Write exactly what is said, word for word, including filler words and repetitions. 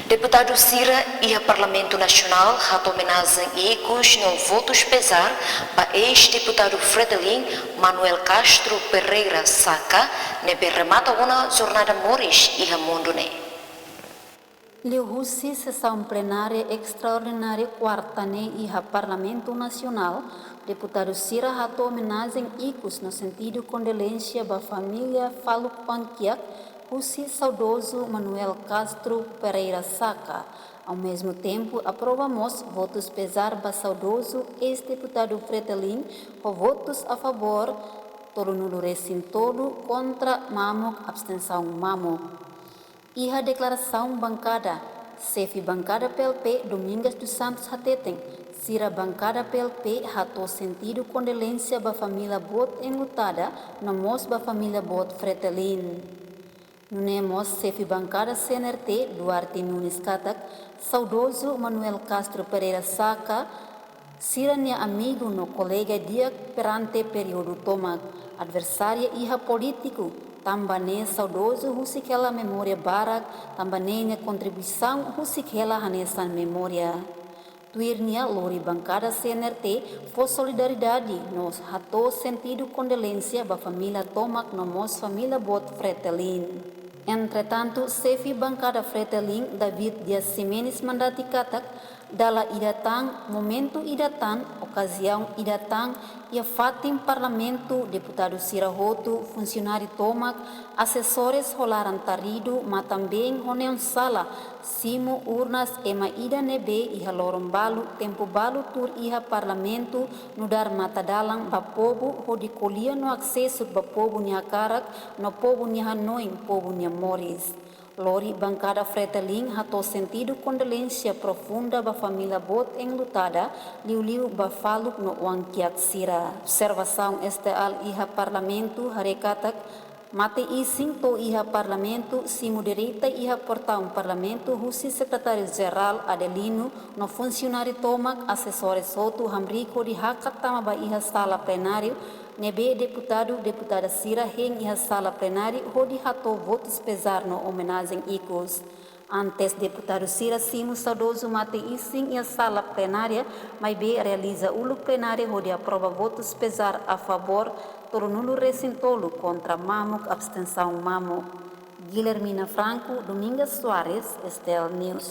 Deputadu sira iha Parlamentu Nasionál hato'o omenajen ikus no votus pezár ba eis-deputadu Fretilin, Manuel Castro Pereira Saka, ne'ebé remata ona jornada moris iha mundu ne'e. Liuhusi sesaun plenária estraordinária kuarta ne'e iha Parlamentu Nasionál, deputadu sira hato'o omenajen ikus no sentidu kondolénsia ba família faluk oan-kiak husi saudozu Manuel Castro Pereira Saka. Ao mesmo tempo, aprova mós votus pezár ba saudozu eis-deputadu Fretilin, ho votus a favór tolunulu-resin-tolu, kontra mamuk, abstensaun mamuk. Iha deklarasaun bankada, xefe bankada P L P, Domingas dos Santos hateten, sira bankada P L P hato'o sentidu kondolénsia ba família boot enlutada, no mós ba família boot Fretilin. Nune'e mós xefe bankada C N R T, Duarte Nunes katak, saudozu Manuel Castro Pereira Saka, sira-nia amigu no kolega di'ak perante períodu tomak, adversária iha polítiku, tanba ne'e saudozu husik hela memória barak, tanba ne'e nia kontribuisaun husik hela hanesan memória. Tuir nia, lori bankada C N R T fó solidariedade no hato'o sentidu kondolénsia ba família tomak no mós família boot Fretilin. Entretantu, xefe bankada Fretilin, David Dias Ximenes Mandati katak, dala ida tan, momentu ida tan, okaziaun ida tan, iha fatin Parlamentu, deputadu sira hotu, funsionáriu tomak, asesores ho laran taridu, matan-been ho neon sala, simu urnas ema ida ne'ebé iha loron balu, tempu balu tuur iha Parlamentu, nu'udar matadalan ba povu, hodi ko'alia no asesu ba povu nia hakarak, no povu nia hanoin, povu nia moris. Lori bankada Fretilin hato'o sentidu kondolénsia profunda ba família boot enlutada, liuliu ba faluk no oan-kiak sira. Observasaun STL iha Parlamentu haree katak, mate-isin to'o iha Parlamentu, simu direita iha portaun Parlamentu husi Sekretáriu-Jerál Adelino no funsionáriu tomak, asesores hotu hamriik hodi hakat tama ba iha sala plenáriu, ne'ebé deputadu, deputada sira hein iha sala plenáriu hodi hato'o votus pezár no omenajen ikus. Antes deputadu sira simu saudozu mate-isin iha sala plenária, maibé realiza uluk plenária hodi aprova votus pezár a favór, tolunulu-resin-tolu, kontra mamuk, abstensaun mamuk. Guilhermina Franco, Domingas Soares, STL News.